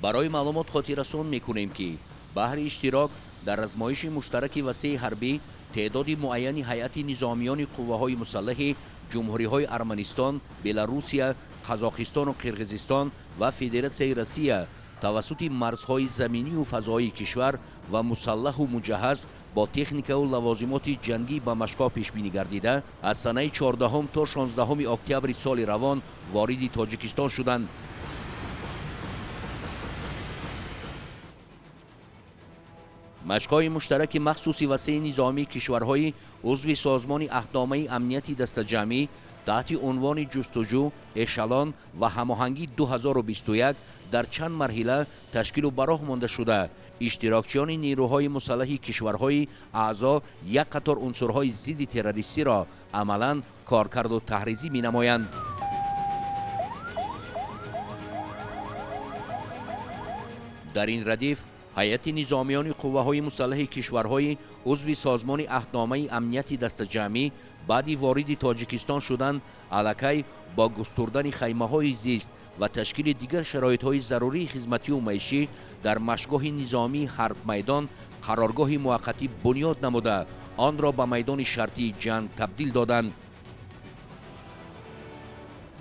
Барои маълумот хотиррасон мекунем, ки баҳри иштирок дар размоиши муштараки васеи ҳарбӣ теъдоди муайяни ҳайати низомиёни қувваҳои мусаллаҳи ҷумҳуриҳои Арманистон, Беларусия, Қазоқистону Қирғизистон ва Федератсияи Россия тавассути марзҳои заминию фазоии кишвар ва мусаллаҳу муҷаҳҳаз бо техникаву лавозимоти ҷангӣ ба машқҳо пешбинӣ гардида, аз санаи 14 то 16 октябри соли равон вориди Тоҷикистон шуданд. Машқҳои муштараки махсуси васеи низомии кишварҳои узви Созмони аҳдномаи амнияти дастаҷамъӣ таҳти унвони ҷустуҷӯ, эшалон ва ҳамоҳангӣ 2021 дар чанд марҳила ташкилу ба роҳ монда шуда, иштирокчиёни нерӯҳои мусаллаҳи кишварҳои аъзо як қатор унсурҳои зидди террористиро амалан коркарду таҳризӣ менамоянд. Дар ин радиф ҳайати низомиёни қувваҳои мусаллаҳи кишварҳои узви Созмони аҳдномаи амнияти дастаҷамъӣ баъди вориди Тоҷикистон шудан аллакай бо густурдани хаймаҳои зист ва ташкили дигар шароитҳои зарурии хизматию маишӣ дар машгоҳи низомии ҳарбмайдон қароргоҳи муваққатӣ бунёд намуда, онро ба майдони шартии ҷанг табдил доданд.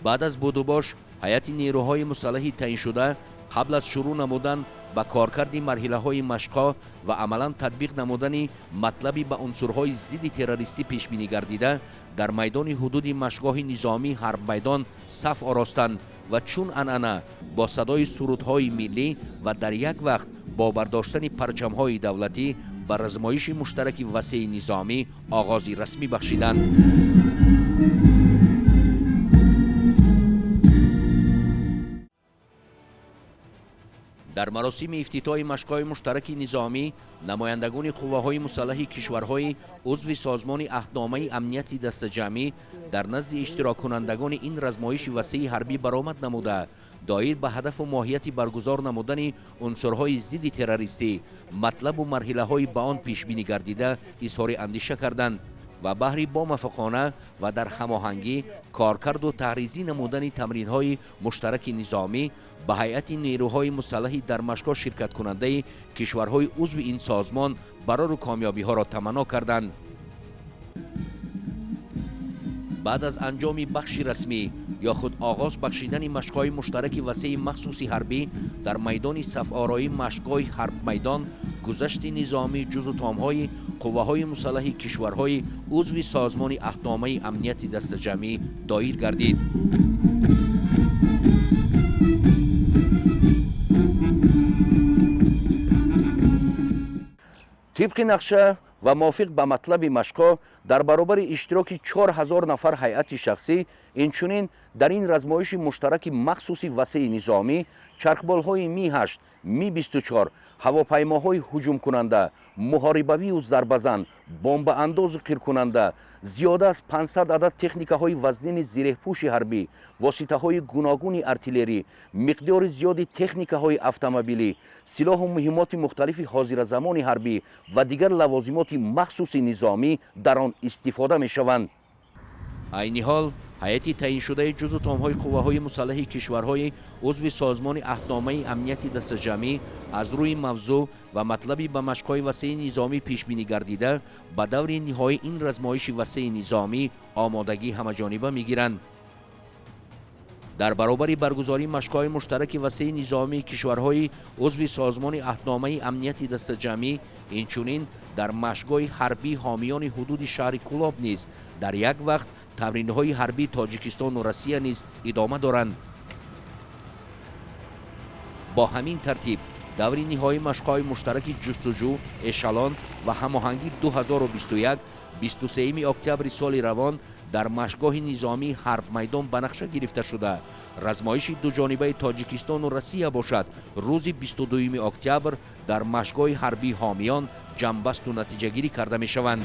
Баъд аз будубош ҳайати нерӯҳои мусаллаҳи таъиншуда қабл аз шурӯъ намудан ба коркарди марҳилаҳои машқҳо ва амалан татбиқ намудани матлаби ба унсурҳои зидди террористӣ пешбинӣ гардида, дар майдони ҳудуди машгоҳи низомии ҳарбмайдон саф оростанд ва чун анъана бо садои сурудҳои миллӣ ва дар як вақт бо бардоштани парчамҳои давлатӣ ба размоиши муштараки васеи низомӣ оғози расмӣ бахшиданд. Дар маросими ифтитоҳи машқҳои муштараки низомӣ намояндагони қувваҳои мусаллаҳи кишварҳои узви Созмони аҳдномаи амнияти дастаҷамъӣ дар назди иштироккунандагони ин размоиши васеи ҳарбӣ баромад намуда, доир ба ҳадафу моҳияти баргузор намудани унсурҳои зидди террористӣ, матлабу марҳилаҳои ба он пешбинӣ гардида изҳори андеша карданд ва баҳри бомуваффақона ва дар ҳамоҳангӣ коркарду таҳризӣ намудани тамринҳои муштараки низомӣ ба ҳайати нерӯҳои мусаллаҳи дар машқҳо ширкаткунандаи кишварҳои узви ин созмон барору комёбиҳоро таманно карданд. Баъд аз анҷоми бахши расмӣ ё худ оғоз бахшидани машқҳои муштараки васеи махсуси ҳарбӣ дар майдони сафороии машқгоҳи ҳарбмайдон гузашти низомии ҷузу томҳои қувваҳои мусаллаҳи кишварҳои узви Созмони аҳдномаи амнияти дастаҷамъӣ доир гардид. Тибқи нақша ва мувофиқ ба матлаби машқҳо дар баробари иштироки 4000 нафар ҳайати шахсӣ, инчунин дар ин размоиши муштараки махсуси васеи низомӣ чархболҳои Ми-8, Ми-24, ҳавопаймоҳои ҳуҷумкунанда, муҳорибавию зарбазан, бомбаандозу қиркунанда, зиёда аз 500 адад техникаҳои вазнини зиреҳпӯши ҳарбӣ, воситаҳои гуногуни артиллерӣ, миқдори зиёди техникаҳои автомобилӣ, силоҳу муҳиммоти мухталифи ҳозиразамони ҳарбӣ ва дигар лавозимоти махсуси низомӣ дар он истифода мешаванд. Айни ҳол ҳайати таъиншудаи ҷузу томҳои қувваҳои мусаллаҳи кишварҳои узви Созмони аҳдномаи амнияти дастаҷамъӣ аз рӯи мавзӯъ ва матлаби ба машқҳои васеи низомӣ пешбинӣ гардида, ба даври ниҳоии ин размоиши васеи низомӣ омодагӣ ҳамаҷониба мегиранд. Дар баробари баргузории машқҳои муштараки васеи низомии кишварҳои узви Созмони аҳдномаи амнияти дастаҷамъӣ, инчунин дар машқгоҳи ҳарбии ҳомиёни ҳудуди шаҳри Кӯлоб низ дар як вақт тамринҳои ҳарбии Тоҷикистону Россия низ идома доранд. Бо ҳамин тартиб даври ниҳоии машқҳои муштараки ҷустуҷӯ, эшалон ва ҳамоҳангӣ 2021 23 октябри соли равон дар машқгоҳи низомии ҳарбмайдон ба нақша гирифта шуда, размоиши дуҷонибаи Тоҷикистону Россия бошад рӯзи 22 октябр дар машқгоҳи ҳарбии ҳомиён ҷамъбасту натиҷагирӣ карда мешаванд.